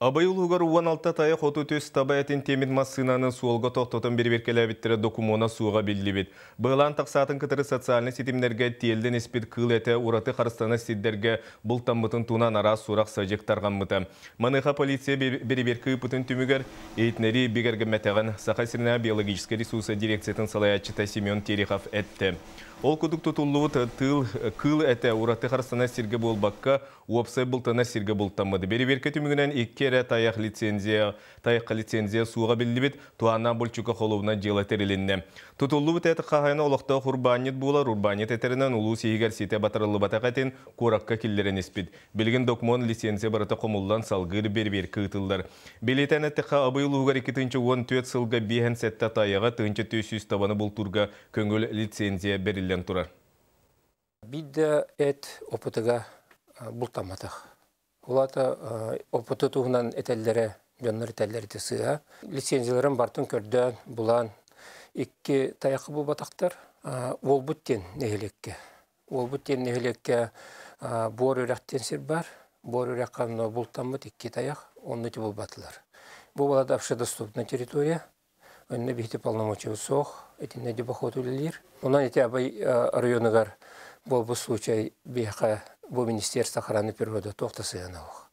Абый улууһугар 16 тайах, 33 таба этин тиэммит массыынаны суолга тохтотон бэрэбиэркэлээбиттэрэ, докумуона суоҕа биллибит. Быһылаан тахсаатын кытары социальнай ситимнэргэ тиэллэн испит кыыл этэ ураты харыстанар сирдэргэ бултаммытын туһунан араас сурах-садьык тарҕаммыта. Маныаха полиция бэрэбиэркэ ыыппытын түмүгэр иһитиннэрии бигэргэммэтэҕин Саха сиринээҕи биологическай ресурса дирекциятын салайааччыта Семен Терехов эттэ. Ол курдук, тутуллубут тыыл кыыл этэ ураты харыстанар сиргэ буолбакка, уопсай бултанар сиргэ бултаммыт. Бэрэбиэркэ түмүгүнэн икки эрэ тайахха лицензия суоҕа биллибит, туһааннаах булчукка холуобунай дьыала тэрилиннэ. Тутуллубут эт хаһаайына олохтоох урбаанньыт буолар. Урбаанньыт этэринэн, улуус иһигэр ситэ батарыллыбатах этин куоракка киллэрэн испит. Билигин докумуон, лицензия барыта хомуллан, салгыы бэрэбиэркэ ыытыллар. Бэлиэтээн эттэххэ, Абый улууһугар 2014 сылга 57 тайаҕы, 1400 табаны бултуурга көҥүл лицензия бэриллэн турар. Биир да эт ОПТ-га бултамматах. Ол аата ОПТ туһунан этэллэрэ, дьоннор этэллэр ити сыыһа. Лицензияларын бартын көрдөөн, булан, икки тайахы булбатахтар. Уолбут диэн нэһилиэккэ. Уолбут диэн нэһилиэккэ Буор Үрэх диэн сир бар. Буор Үрэххэ бултаммыт икки тайах, онну ити булбатылар. Бу балада общедоступная территория. Онно биһиги полномочия суох, итиннэ дебоход үлэлиир. Онон ити Абый районугар буолбут случай биһиэхэ бу Министерство охраны природы туох да сыһыана суох.